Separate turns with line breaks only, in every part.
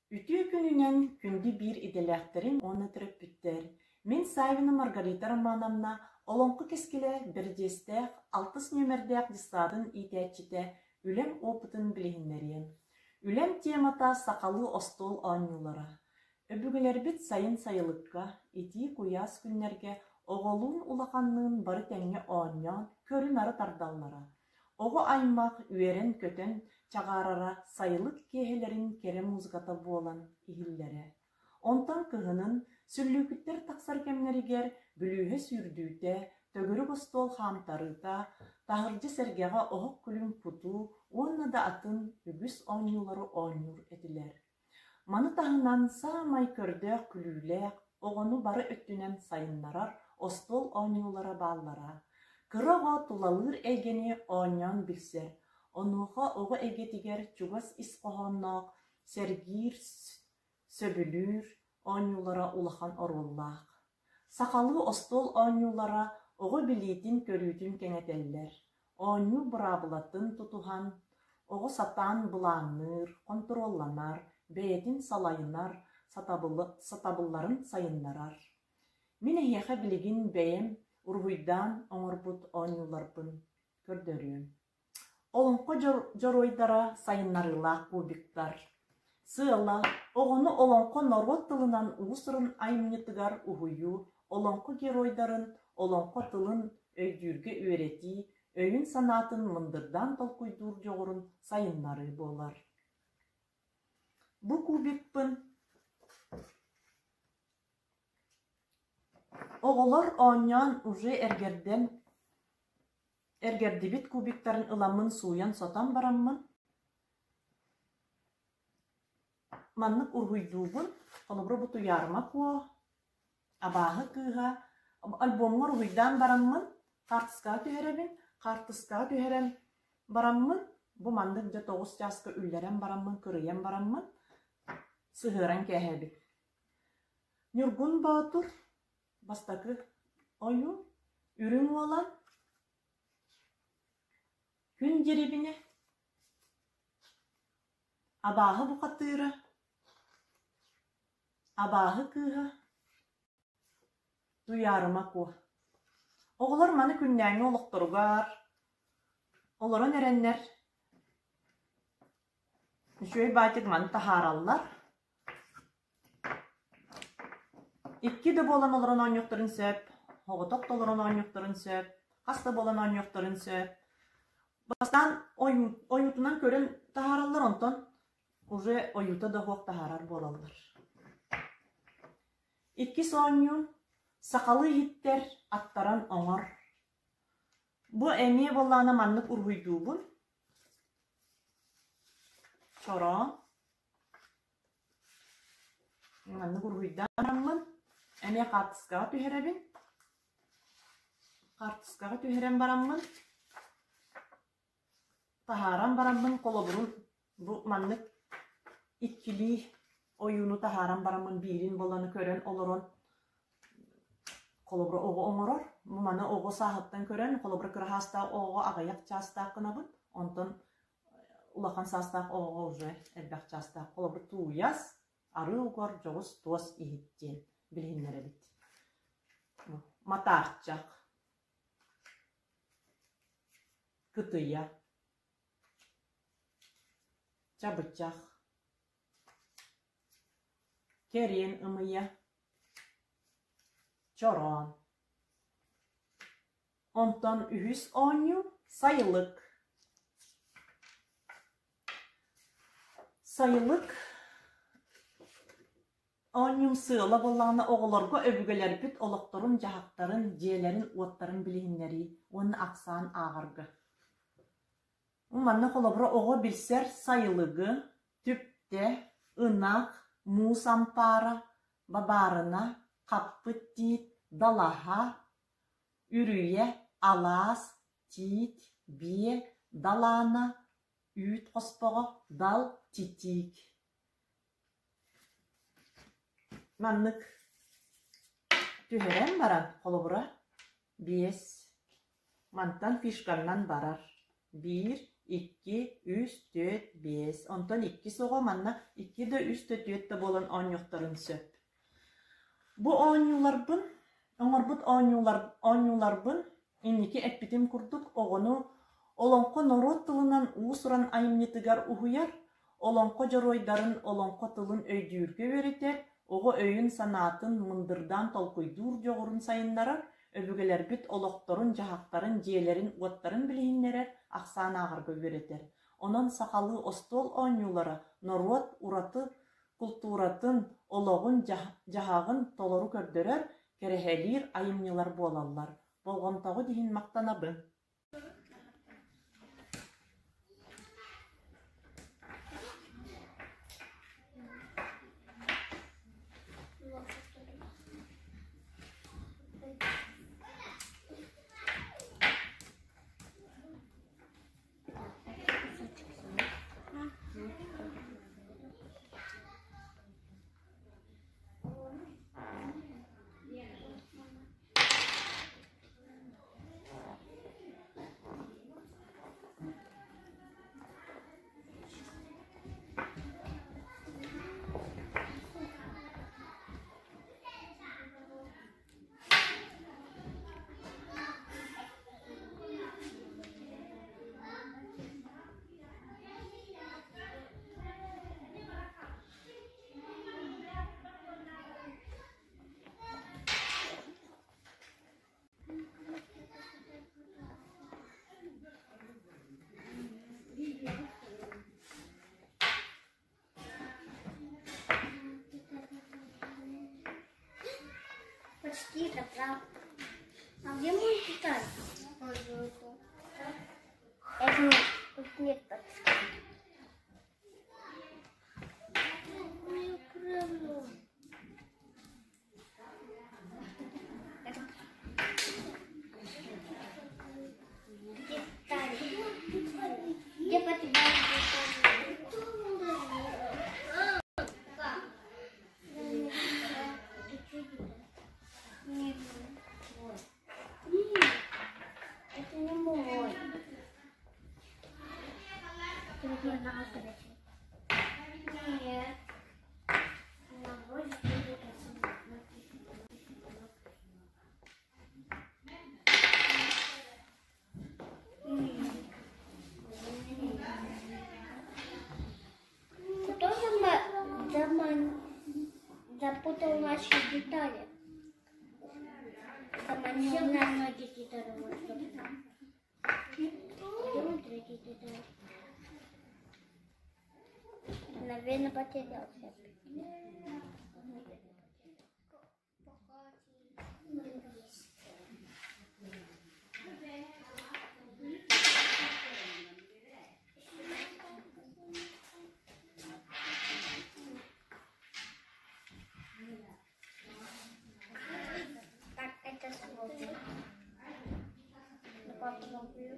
Үтүө күнүнэн күндү биир идэлээхтэрим уонна төрөппүттэр! Мин Саввина Маргарита Романовна Олоҥхо кэскилэ бэридиэстээх алтыс нүөмэрдээх детсадын иитээччитэ үлэм опытын билиһиннэриэм. Үлэм темата сахалыы остуол оонньуулара. Өбүгэлэрбит сайын сайылыкка, итии-куйаас күннэргэ оҕолуун-улаханныын бары тэҥҥэ оонньоон, көрү-нары тардаллара. Оҕо аймах үөрэн-көтөн чаҕаарара сайылык киэһэлэрин кэрэ музыката буолан иһиллэрэ. Онтон кыһынын, сүллүүкүттэр тахсар кэмнэригэр бүлүүһэ сүүрдүүтэ, төгүрүк остуол хаамтарыыта, таһырдьа сэргэҕэ оһох күлүн кутуу уонна да атын үгүс оонньуулары оонньуур этилэр. Маны таһынан саамай көрдөөх-күлүүлээх, оҕону бары өттүнэн сайыннарар остуол оонньуулара бааллара. Кыра оҕо тулалыыр эйгэни оонньоон билсэр, онуоха оҕо эйгэтигэр чугас ис хоһоонноох, сэргиир, сөбүлүүр оонньуулара улахан оруоллаах. Сахалыы остуол оонньуулара оҕо билиитин-көрүүтүн кэҥэтэллэр, оонньуу быраабылатын тутуһан, оҕо сатаан былаанныыр, хонтуруолланар, бэйэтин салайынар сатабылларын сайыннарар. Мин эһиэхэ билигин бэйэм уруһуйдаан оҥорбут оонньууларбын көрдөрүөм. Олоҥхо дьоруойдара сайыннарыылаах кубиктар. Сыала: оҕону олоҥхо норуот тылынан уус-уран айымньытыгар уһуйуу, олоҥхо геройдарын, олоҥхо тылын өйдүүргэ үөрэтии, өйүн-санаатын мындырдаан толкуйдуур дьоҕурун сайыннарыы буолар. Бу кубикпын оҕолор оонньоон уже эргэрдэн Эргэрдибит кубиктарын ыламмын сууйан-сотон бараммын, маннык уруһуйдуубун, холобура бу Туйаарыма Куо, Абааһы кыыһа альбомҥа уруһуйдаан бараммын, хаартыскаҕа түһэрэбин, хаартыскаҕа түһэрэн бараммын, бу маннык дьэ тоҕус чааска үллэрэн бараммын, кырыйан бараммын, сыһыаран кээһэбин. Ньургун Боотур Бастакы ойуу Үрүҥ Уолан Күн Дьирибинэ Абааһы бухатыыра Абааһы кыыһа Туйаарыма Куо Оҕолор маны күннээҥҥи олохторугар олорон эрэннэр үчүгэй баайтык маны таһаараллар Икки да буолан олорон оонньуохтарын сөп, оҕотох да олорон оонньуохтарын сөп, хас да буолан оонньуохтарын сөп. Бастаан ойуутунан көрөн таһаараллар, онтон уже ойуута да суох таһаарар буолаллар. Иккис оонньуу сахалыы иһиттэр аттаран оҥор. Бу эмиэ буоллаҕына маннык уруһуйдуубун. Чороон Маннык уруһуйдаан эмиэ хаартыскаҕа түһэрэбин. Хаартыскаҕа түһэрэн бараммын, таһааран бараммын холобурун бу маннык иккилии ойууну таһааран бараммын биирин буоланы көрөн олорон холобура оҕо оҥорор. Маны оҕо сааһыттан көрөн, холобура кыра саастаах оҕоҕо аҕыйах чаастаах гынабын, онтон Улахан саастаах оҕоҕо уже элбэх чаастаах. Холобур, тууйас, арыы угар дьоҕус туос иһит диэн билиһиннэрэбит. Матаарчах, кытыйа, чабычах, кэриэн ымыйа, чороон. Онтон үһүс оонньуу «Сайылык». Сайылык оонньуум сыала буоллаҕына оҕолорго өбүгэлэрбит олохторун-дьаһахтарын, дьиэлэрин-уоттарын билиһиннэрии уонна ахсаан ааҕарга. Манна холобура оҕо билсэр сайылыгы, түптэ, ынах, муус ампаара, бабаарына, хаппыт тиит, далаһа, Үрүйэ, алаас, тиит, биэ, далаана, үүт хоспоҕо, дал, титиик Маннык түһэрэн баран, холобура, биэс, мантан фишканнан барар, биир, Икки, үс, түөрт, биэс. Онтон иккис оҕо манна икки да, үс да, түөрт да буолан оонньуохтарын сөп. Бу оонньууларбын, оҥорбут оонньуулар, оонньууларбын инники эппитим курдук оҕону олоҥхо норуот тылынан уус-уран айымньытыгар уһуйар, олоҥхо дьоруойдарын олоҥхо тылын өйдүүргэ үөрэтэр, оҕо өйүн-санаатын мындырдаан толкуйдуур дьоҕурун сайыннарар, өбүгэлэрбит олохторун-дьаһахтарын, дьиэлэрин-уоттарын билиһиннэрэр, ахсаан ааҕарга үөрэтэр. Онон сахалыы остуол оонньуулара норуот ураты култууратын, олоҕун-дьаһаҕын толору көрдөрөр, кэрэһэлиир айымньылар буолаллар. Болҕомтоҕут иһин махтанабын.
Почти забрал. А где мой деталь? Это тут нет подсказки. Где Это не мой. Нет. Кто запутал наши детали? Заманил многие детали. Где мой третий деталь? Наверное, потерялся. Так, это сложно. Ну, попробую.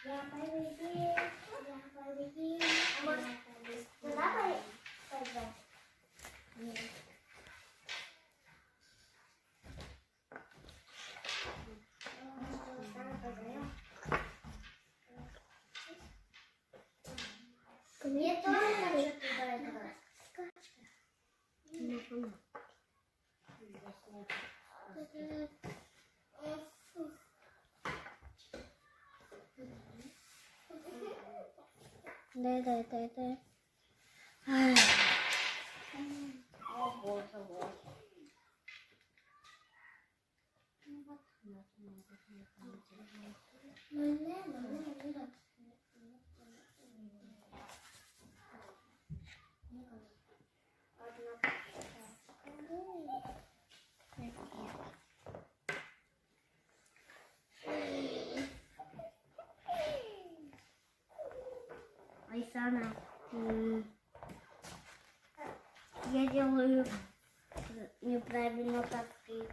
Я победил, я победил. А может, туда пойдем? Нет. Я тоже хочу туда играть. Дай, дай, дай, дай.
О боже мой.
Айсана, я делаю неправильно, как ты.